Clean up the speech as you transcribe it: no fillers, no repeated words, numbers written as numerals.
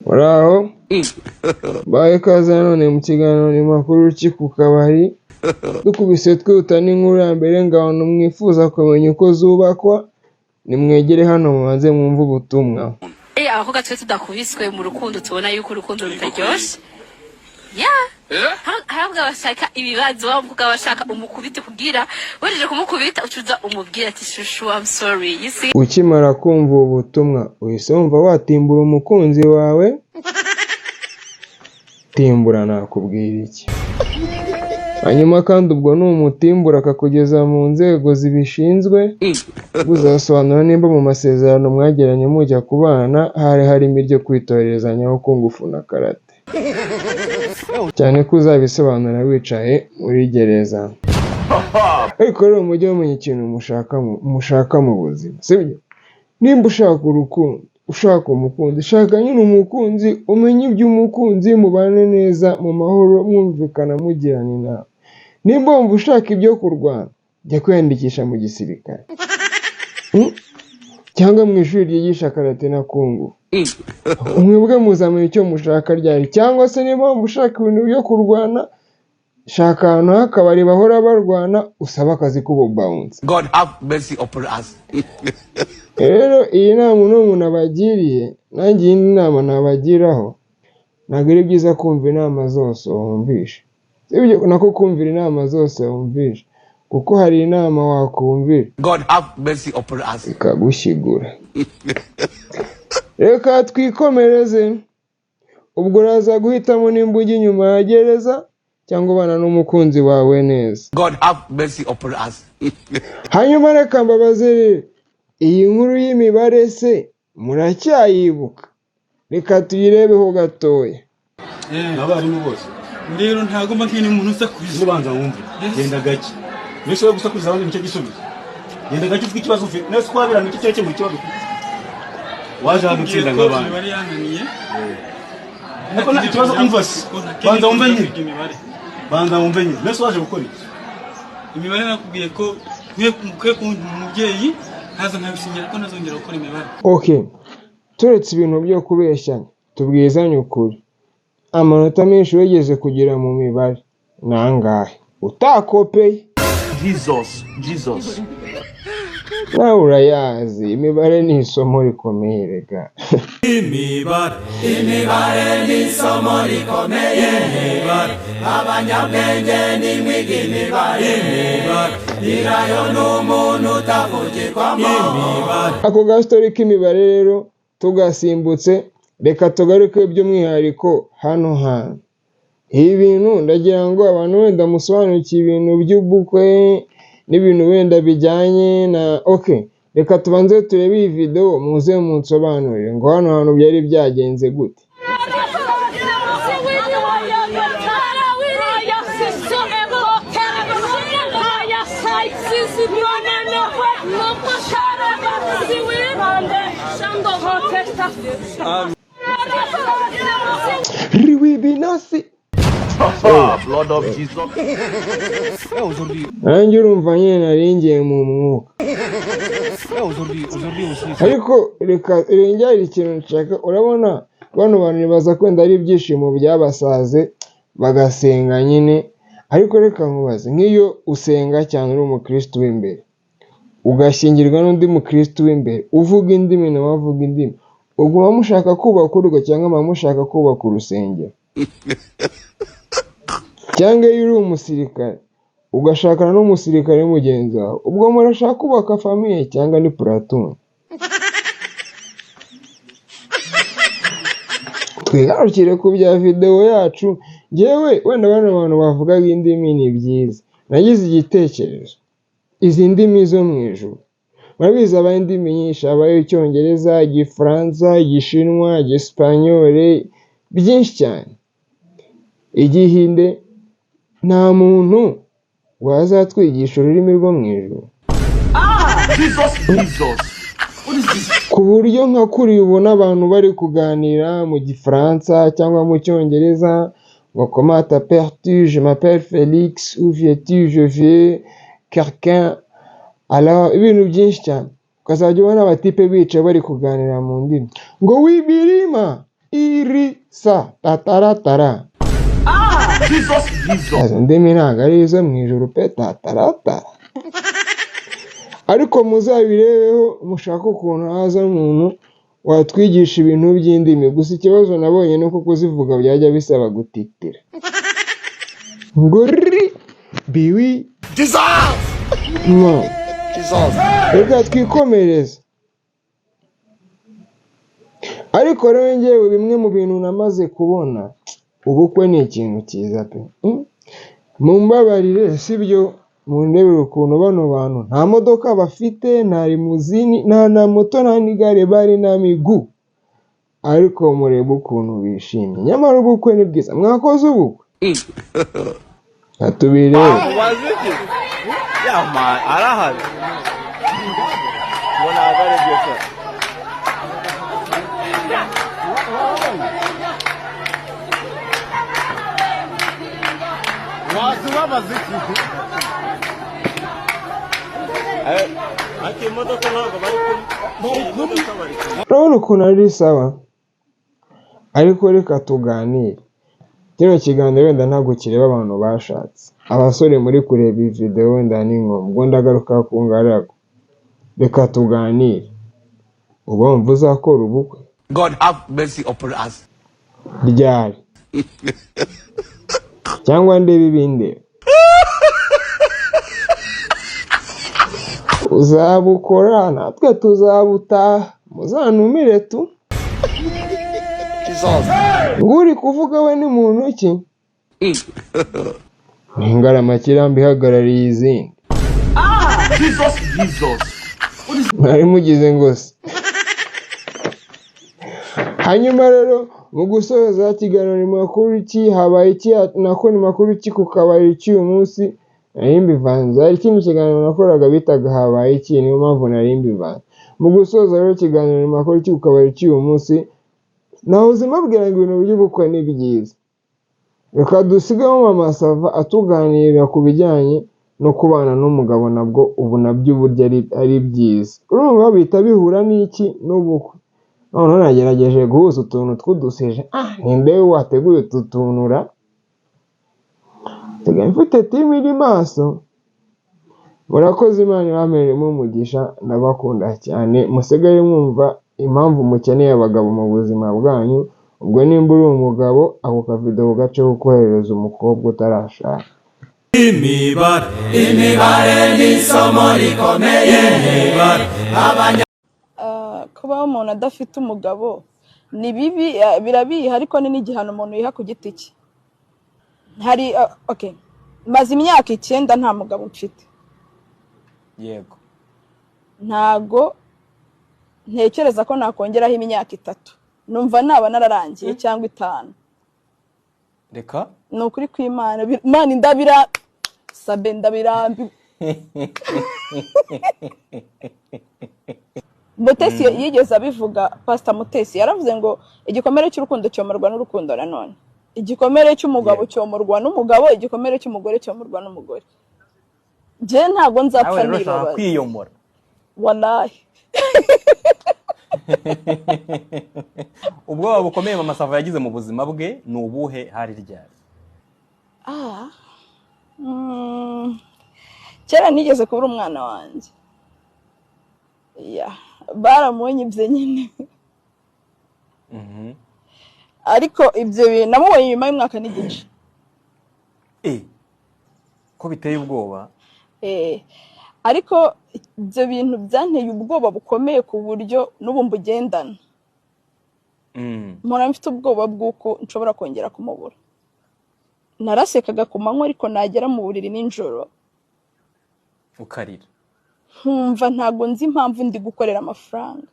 Muraho, mbahaye ikaze nanone mu kiganiro ni makuru ki ku kabari, dukubise twihuta n'inkuru ya mbere ngo abantu mwifuza kumenya uko zubakwa, nimwegere hano mubanze mwumve ubutumwa. Abakobwa twe tudakubiswe mu rukundo, tubona yuko urukundo rutaryoshe. Yeah, hari abagabo bashaka ibibazo, wa mukobwa bashaka umukubite, kugira wejeje kumukubita ucuza umubwira ati: "Chouchou, I'm sorry," you see? Ukimara kumva ubu butumwa, uhise wumva watimbura umukunzi wawe? Timbura nakubwira iki? Hanyuma kandi ubwo numutimbura akakugeza mu nzego zibishinzwe, uzasobanura nimba mu masezerano mwagiranye mujya kubana hari harimo iryo kwitorezanyaho kung fu na karate. Cyane ko uzabisobanura wicaye muri gereza. Ariko rero mujye mumenya ikintu mushaka mu buzima, sibyo? Nimba ushaka urukundo, ushaka umukunzi, shaka nyine umukunzi, umenye iby'umukunzi, mubane neza mu mahoro, mwumvikana, mugirana inama. Nimba wumva ushaka ibyo kurwana, jya kwiyandikisha mu gisirikare, Cyangwa mu ishuri ryigisha karate na kung fu. Mwebwe muzamenya icyo mushaka ryari? Cyangwa se niba wumva ushaka ibintu byo kurwana, shaka ahantu h'akabari bahora barwana, usabe akazi k'ububouncer. God have mercy upon us. Rero iyi nama uno muntu abagiriye, nanjye iyindi nama nabagiraho, ntabwo ari byiza kumva inama zose wumvishe. Sibyo? Nako kumvira inama zose wumvishe, kuko hari inama wakumvira God have mercy upon us. ikagushyigura. Reka twikomereze. Ubwo uraza guhitamo nimba ujya inyuma ya gereza cyangwa ubana n'umukunzi wawe neza. God have mercy upon us. Hanyuma reka mbabaze rero, iyi nkuru y'imibare se muracyayibuka? Reka tuyirebeho gatoya. Abarimu bose. Rero ntabwo mba nkeneye umuntu usakuriza. Ubanza wumve, genda gake. Mbese wowe gusakuza abandi nicyo gisubizo? Genda gake, ufite ikibazo ufite nese ko wabira nicyo cyakemura ikibazo ufite? Waje hano utsinda ko nk'abandi. Imibare yananiye. Ariko nta ikibazo, umva se, banza wumve nyine. Imibare. Banza wumve nyine. Mbese waje gukora iki? Imibare, nakubwiye ko nkwiye kumva umubyeyi nkaza nkabisinyira ko ntazongera gukora imibare. Ok, turetse ibintu byo kubeshyanya, tubwizanye ukuri, amanota menshi wigeze kugira mu mibare ni angahe utakopeye? Jesus, Jesus. Nawe urayazi, imibare ni isomo rikomeye rega. Imibare, imibare ni isomo rikomeye. Imibare, abanyabwenge nimwiga imibare. Imibare, nyirayo ni umuntu utavugirwamo. Imibare. Ako gastory k'imibare rero tugasimbutse, reka tugaruke by'umwihariko hano hantu. Ibi bintu ndagira ngo abantu wenda musobanukiwe ibintu by'ubukwe n'ibintu wenda bijyanye na, ok, reka tubanze turebe iyi video, muze munsobanurire ngo hano hantu byari byagenze gute. Riwibinasi. Blood of Jesus. Nanjye urumva nyine nari ngiye mu mwuka, ariko reka rengera ikintu nshaka. Urabona bano bantu nibaza ko wenda ari ibyishimo byabasaze bagasenga nyine, ariko reka nkubaze, nk'iyo usenga cyane uri umukristo w'imbere, ugashyingirwa n'undi mukristo w'imbere uvuga indimi nawe avuga indimi, ubwo muba mushaka kubaka urugo cyangwa muba mushaka kubaka urusengero? Cyangwa iyo uri umusirikare ugashakana n'umusirikare mugenzi wawe, ubwo murashaka kubaka famille cyangwa ni platoon? Twigarukire ku bya videwo yacu. Ngewe wenda bano bantu bavugaga indimi ni byiza, nagize igitekerezo. Izi ndimi zo mu ijuru, murabizi habaho indimi nyinshi, habaho Icyongereza, Igifaransa, Igishinwa, Igisipanyole, byinshi cyane, Igihinde. Nta muntu wazatwigisha ururimi rwo mu ijuru? Jesus, Jesus. Ku buryo nka kuriya ubona abantu bari kuganira mu Gifaransa cyangwa mu Cyongereza ngo: "Comment t'appelles-tu?" "Je m'appelle Felix." "Où viens-tu?" "Je viens quelqu'un." Alors ibintu byinshi cyane, ukazajya ubona abatipe bicaye bari kuganira mu ndimi ngo wibirima. Iri sa tataratara. Jesus, Jesus. Izo ndimi ntabwo ari izo mu ijuru pe, tataratara. Ariko muzabirebeho mushake ukuntu haza umuntu watwigisha ibintu by'indimi. Gusa ikibazo nabonye ni uko kuzivuga byajya bisaba gutitira. Ngo ri biwi Jesus! mo. Jesus. Reka twikomereze. Ariko rero njyewe bimwe mu bintu namaze kubona, ubukwe ni ikintu cyiza pe. Mumbabarire sibyo, mundebere ukuntu bano bantu nta modoka bafite, nta limuzini, nta na moto, nta n'igare, bari na migu, ariko murebe ukuntu bishimye. Nyamara ubukwe ni bwiza. Mwakoze ubukwe atubirebe. Arahari. Ubona ari byo se. Urabona ukuntu ari sawa. Ariko reka tuganire. Kino kiganiro wenda ntabwo kireba abantu bashatse. Abasore muri kureba iyi video wenda ni ngombwa, ndagaruka ku ngaragu. Reka tuganire. Uba wumva uzakora ubukwe? God have mercy upon us. Ryari? Cyangwa ndebe ibindi? Uzabukora natwe tuzabutaha, muzantumire tu. Ngo uri kuvuga we ni muntu ki? Ni ingaramakirambi ihagarariye izindi. Jesus, Jesus. Mwari mugize ngo se. Hanyuma rero mu gusoza ikiganiro ni makuru ki, habaye iki, nako ni makuru ki ku kabari cy'uyu munsi, nari mbivanze. Hari ikindi kiganiro nakoraga bitaga habaye iki, niyo mpamvu nari mbivanze. Mu gusoza rero ikiganiro ni makuru ki ku kabari cy'uyu munsi, nahoze mbabwira ngo ibintu by'ubukwe ni byiza. Reka dusigemo Mama Sava atuganirira ku bijyanye no kubana n'umugabo, nabwo ubu nabyo uburyo ari byiza. Urumva bihita bihura n'iki? N'ubukwe. Noneho nagerageje guhuza utuntu tw'uduseje. Ninde wateguye utu tuntu ra? Nsigaye mfite timu iri maso. Murakoze, Imana ibamperemo umugisha, ndabakunda cyane. Musigaye mwumva impamvu mukeneye abagabo mu buzima bwanyu. Ubwo nimba uri umugabo, ako kavidewo gaceho koherereza umukobwa utarashaka. Imibare, imibare ni isomo rikomeye. Imibare. Kubaho umuntu adafite umugabo ni bibi, birabiha, ariko ni n'igihano umuntu yiha ku giti cye. Hari okay, maze imyaka 9 nta mugabo mfite. Yego. Ntago ntekereza ko nakongeraho imyaka 3, numva naba nararangiye, cyangwa 5. Reka. Ni ukuri kw'Imana, Imana indabira sabe ndabirambi. Mutesi yigeze abivuga, Pastor Mutesi yaravuze ngo igikomere cy'urukundo cyomorwa n'urukundo. Nanone igikomere cy'umugabo cyomorwa n'umugabo, igikomere cy'umugore cyomorwa n'umugore. Njye ntabwo nzapfa Nawe rero ushaka nibabaza. kwiyomora. Wallahi. Ubwoba bukomeye Mama Sava yagize mu buzima bwe ni ubuhe, hari ryari? Kera nigeze kubura umwana wanjye. Ya, baramunyibye nyine. Ariko ibyo bintu namubonye nyuma y'umwaka n'igice. Ko biteye ubwoba. Ariko ibyo bintu byanteye ubwoba bukomeye ku buryo n'ubu mbugendana. Mpora mfite ubwoba bw'uko nshobora kongera kumubura. Narasekaga ku manywa, ariko nagera mu buriri nijoro ukarira, nkumva ntabwo nzi impamvu ndi gukorera amafaranga.